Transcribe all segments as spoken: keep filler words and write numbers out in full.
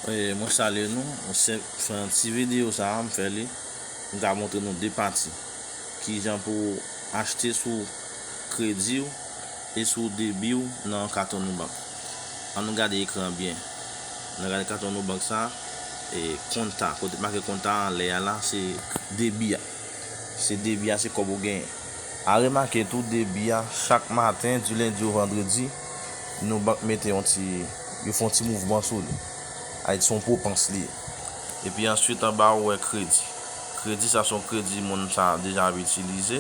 E, mwen salye nou. Mwen se fè yon ti videyo sa a, m fè li. M ka montre nou de pati. Kijan pou achte sou kredi w e sou debi w nan katon Nubank. Ann nou gade ekran an byen. Ann nou gade katon Nubank sa, e konta, kote make konta anlè a la, se debi a. Se debi a, se kòb ou genyen. A remake tou, debi a, chak maten, di lendi o vandredi, Nubank mete yon ti, yo fè yon ti mouvman sou li. Ayiti se yon pwopans li ye. Epi answit, anba, ou wè kredi. Kredi sa se yon kredi moun sa deja ap itilize.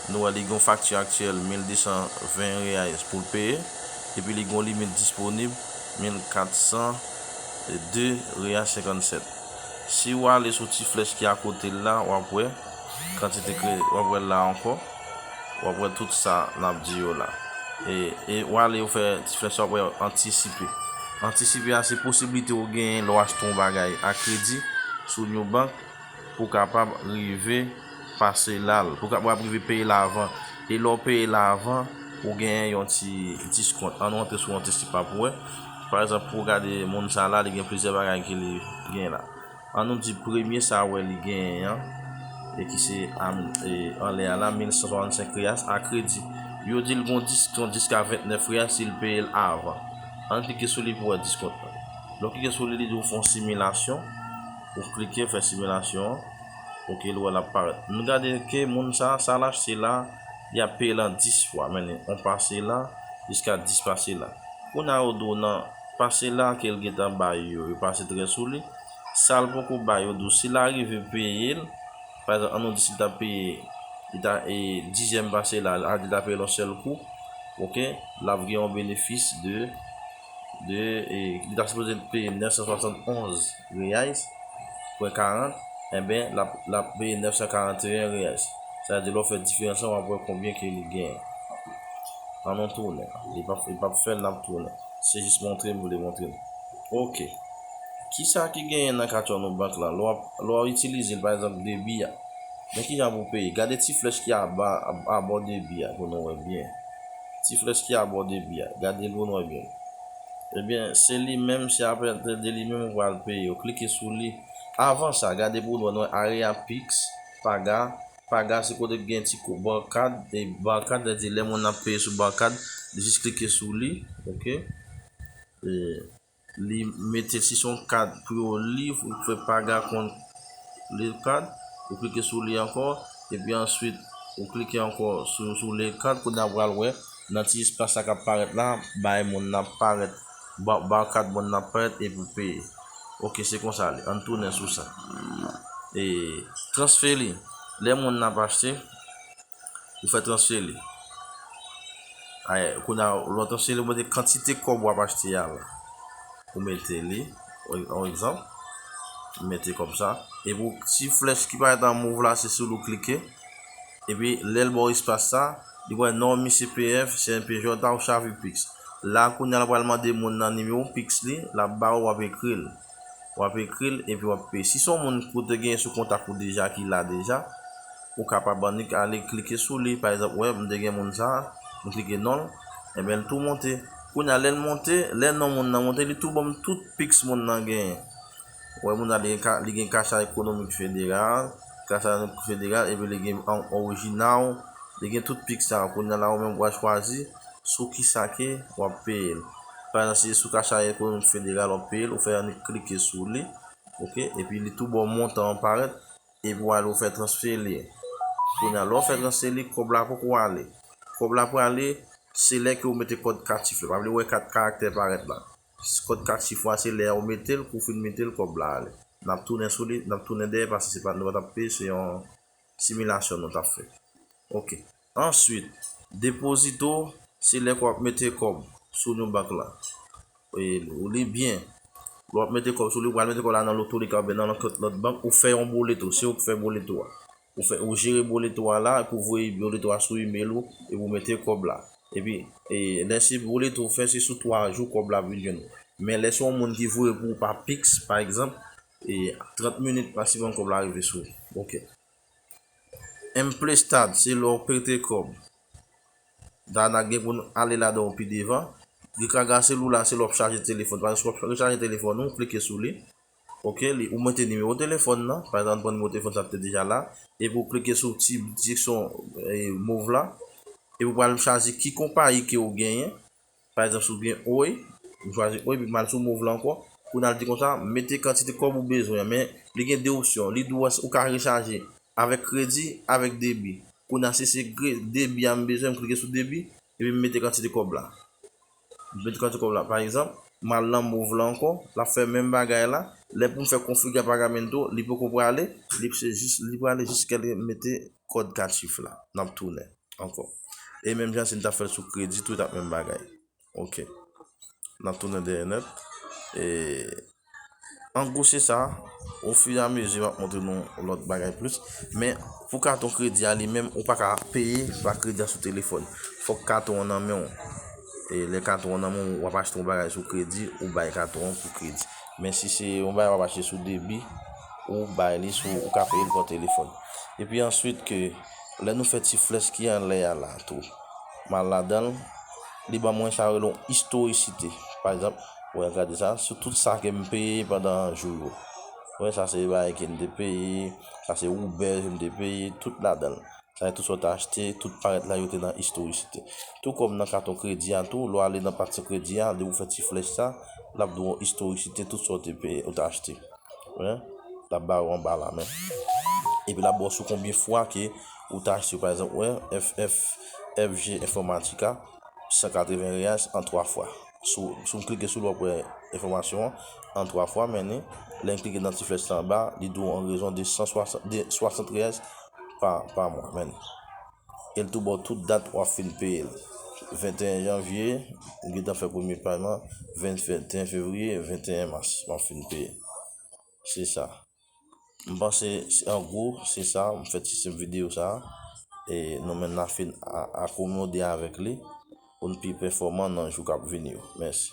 Nou wè li gen yon fakti aktyèl mil de san ven reyay pou l peye. Epi li gen yon limit disponib mil kat san de reyay senkannsèt. Si w ale sou ti flèch ki akote l la, w ap wè kantite kredi, w ap wè l la ankò. W ap wè tout sa n ap di yo la. E, e w ale, w fè ti flèch, w ap wè antisipe. Antisipe a, se posiblite w genyen lè w achte yon bagay a kredi sou Nubank pou w kapab rive pase la l, pou w kapab rive peye l avan. E lè w peye l avan, ou genyen yon ti diskont. Ann nou antre sou antisipe a pou wè. Pa egzanp, pou w gade moun sa la, li gen plizyè bagay ke li gen la. Ann nou di premye sa wè li genyen an, e ki se a, e, anlè a la, mil san swasannsenk reyas a kredi. Yo di l gon diskont jiska ventnèf reyas si l peye l avan. Ann klike sou li pou wè diskont lan. Lè w klike sou li, li di w fè yon similasyon. Ou klike, fè similasyon an. Ok, l wè l ap parèt. Nou gade ke moun sa, sa l achte la, y ap peye l an dis fwa. Men li, on pase la, jiska dis pase la. Kounye a yo di w nan pase la ke l gentan bay yo, yo pase trè sou li. Sa l poko bay, yo di w si l arive peye l, pa egzanp, ann nou di si l ta peye, li ta, e, dizyèm pase la, a di l ta peye l yon sèl kou, ok, l ap gen yon benefis de, de, e, li ta sipoze peye nèf san swasannonz reyais, pwen karant, enben, l ap, l ap peye nèf san karanteyen reyais. Sa vle di, lè w fè diferans lan, w ap wè konbyen ke li genyen. Ann nou tounen. Li p ap, li p ap fè l, n ap tounen. Se jis montre m vle montre nou. Ok. Kisa ki genyen nan katon Nubank la? Lè w ap, lè w itilize l, pa egzanp, debi a. Men kijan pou w peye? Gade ti flèch ki aba, ab-, abò debi a pou nou wè byen. Ti flèch ki abò debi a. Gade l pou nou wè byen. Ebyen, se li menm, se apati de li menm ou pral peye. Ou klike sou li. Avan sa, gade pou nou wè, nou wè Area Pix, Paga. Paga se kote k gen ti kou, barkad, e barkad, sa vle di lè moun nan ap peye sou barkad, li jis klike sou li, ok? E li mete, si se yon kad pou yo li, ou fè Paga kont li kad, ou klike sou li ankò, epi answit, ou klike ankò sou, sou li kad, kounye a w pral wè, nan ti espas sa k ap parèt la, bay moun nan ap parèt, ba-, barkad moun nan ap parèt, epi w peye. Ok, se konsa li. Ann tounen sou sa. E transfè li. Lè moun nan ap achte, ou fè transfè li. Ay, kounye a, lè w transfè li, ou mete kantite kòb w ap achte a la. Ou mete li, yon egzanp, ou mete kòb sa. Epi ti flèch ki parèt an move la, se sou li ou klike. Epi lè l ba w espas sa, li pral non mi C P F, C N P J, ou chavipix. La, kounye a, l pral mande moun nan nimewo pix li, l ap ba ou, w ap ekri l. W ap ekri l epi w ap peye. Si se yon moun ke w te genyen sou kontak ou deja ki la deja, ou kapab annik ale klike sou li. Pa egzanp, wè, m te gen moun sa, m klike non l, enben, l tou monte. Kounye a, lè l monte, lè non moun nan monte, li tou ban m tout pix moun nan genyen. Wè, moun nan, li gen ka-, li gen Caixa Econômica Federal, Caixa Econômica Federal, epi li gen an-, orijinal, li gen tout pix sa. Kounye a la, ou menm, w a chwazi sou kisa ke w ap peye l. Pa egzanp, si se sou Caixa Econômica Federal w ap peye l, ou fè annik klike sou li, ok, epi li tou ba w montan an parèt, epi w ale ou fè transfè li. Kounye a, lè w fè transfè li, kòb la poko ale. Kòb la prale, se lè ke w mete kòd kat chif la. Pa bliye w wè kat karaktè parèt la. Kòd kat chif la, se lè a ou mete l, kou w fin mete l, kòb la ale. N ap tounen sou li, n ap tounen dèyè, paske se pa, nou pa t ap peye, se yon similasyon nou t ap fè. Ok. Answit, depozito, se lè ke w ap mete kòb sou Nubank la. E, ou li byen. Lè w ap mete kòb sou li, ou pral mete kòb la nan Lotolika oubyen nan lòt, lòt bank, ou fè yon boleto, se ou ki fè boleto a. Ou fè, ou jere boleto a la, epi ou voye boleto a sou imèl ou, epi ou mete kòb la. Epi, e, lè se boleto ou fè, se sou twa jou kòb la ap vin jwenn ou. Men lè se yon moun ki voye pou ou pa pix, pa egzanp, e, trant minit maksimòm kòb la rive sou ou. Ok. Emprestado, se lè w prete kòb. Da n a gen pou n ale ladan w pi devan. Recarga cellular se lè w ap chaje telefòn. Pa egzanp, si w ap rechaje telefòn ou, klike sou li. Ok, li, ou mete nimewo telefòn nan. Pa egzanp, pran nimewo telefòn sa te deja la. Epi ou klike sou ti direksyon eh, move la. Epi ou pral chwazi ki konpayi ke ou genyen. Pa egzanp, si ou gen Oi, ou chwazi Oi, epi m al sou move la ankò. Kounye a l di konsa, mete kantite kòb ou bezwen an, men li gen de opsyon. Li di w ou ka rechaje avèk kredi, avèk debi. Kounye a, si se gre- debi a m bezwen, m klike sou debi, epi m mete kantite kòb la. M mete kantite kòb la. Pa egzanp, m al nan move la ankò, l ap fè menm bagay la. Lè pou m fè konfigure pagamento, li poko prale, li se jis, li prale jiska li mete kòd kat chif la. N ap tounen ankò. E menm jan si n ta fè l sou kredi tou, t ap menm bagay. Ok. N ap tounen dèyè nèt. E an gwo, se sa. Ofiramezi, m ap montre nou lòt bagay plis. Men, pou katon kredi a li menm, ou pa ka peye pa kredi a sou telefòn. Fòk katon an nan men w. E lè katon an nan men w, w ap achte yon bagay sou kredi, ou bay katon an pou kredi. Men si se yon bagay w ap achte sou debi, ou bay li sou, ou ka peye l pa telefòn. Epi answit ke lè nou fè ti flèch ki anlè a la tou, m al ladan l, li ban mwen sa rele yon istorisite. Pa egzanp, ou wè, gade sa, sou tout sa ke m peye pandan jou yo. Ou wè, sa se bagay ke m te peye, sa se Uber ke m te peye, tout ladan l. Sa se tout sa w te achte, tout parèt la yo te nan istorisite. Tou kòm nan katon kredi a tou, lè w ale nan pati kredi a, depi w fè ti flèch sa, l ap di w istorisite tout sa w te peye, ou te achte. Wi, l ap ba w anba la men. Epi l ap ba w sou konbyen fwa ke ou te achte, pa egzanp, wè, F F, F G Informatica, san katreven reais an twa fwa. Si w, si w klike sou l, w ap wè enfòmasyon an an twa fwa, men ni, lè m klike nan ti flèch la anba, li di w an rezon de san swasant, de swasant reais pa, pa mwa, men ni. E l tou ba w tout dat w ap fin peye l. Venteyen janvye, m gentan fè premye pèman, ven, venteyen fevriye, venteyen mas, m ap fin peye. Se sa. M panse, se, an gwo, se sa, m fè ti senp videyo sa. E nou menm n a fin a- akomode avèk li pou n pi pèfòman nan jou k ap vini yo. Mèsi.